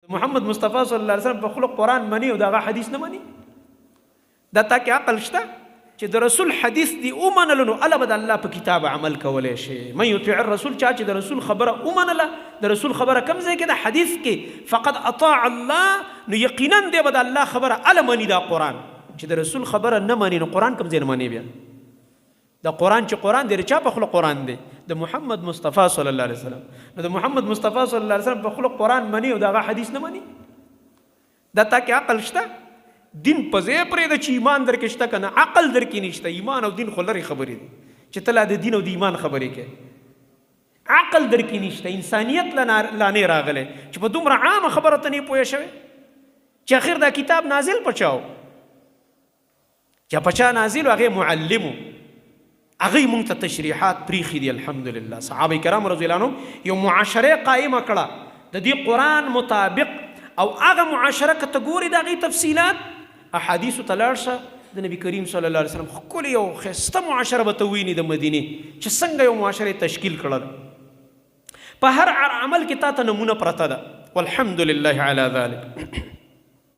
محمد مصطفی صلی الله علیه وسلم په خلق قرآن مني او دغه حدیث نه مني؟ دا تا کې عقل شته چې د رسول حدیث دی ومنلو نو اله به د الله په کتاب عمل کولی شي؟ من یطیع الرسول، چا چې د رسول خبره ومنله، د رسول خبره کوم ځای کې ده؟ حدیث کې، فقد اطاع الله، نو یقینا دی به د الله خبره اله مني. دا قرآن چې د رسول خبره نه مني نو قرآن کوم ځای نه مني؟ بیا د قرآن چې قرآن دی، چا په خوله قرآن دی؟ د محمد مصطفی صلی الله علیه وسلم. نو د محمد مصطفی صلی الله علیه وسلم په خوله قرآن مني او دغه حدیث نه مني، دا تا کې عقل شته؟ دین په ځای پرېږده چې ایمان درکې شته که نه، عقل درکې نشته. ایمان او دین خو لرې خبرې دي چې ته لا د دین او د ایمان خبرې کوې. عقل درکې نشته، انسانیت لا نه راغلی چې په دومره عامه خبره ته نه پوه شوې چې اخر دا کتاب نازل په چا و، چې په چا نازل، هغه معلم، هغه مونږ ته تشریحات پریښي دي. الحمدلله، صحابه کرام رضی الله عنهم یو معاشره قائمه کړه د دې قرآن مطابق، او هغه معاشره که ته ګورې د هغې تفصیلات احادیثو ته لاړ شه، د نبی کریم صلی الله علیه وسلم ښکلې یو ښایسته معاشره به ته ووینې د مدینې چې څنګه یو معاشره تشکیل کړه. په هر عمل کې تا ته نمونه پرته ده، والحمد لله علی ذلک.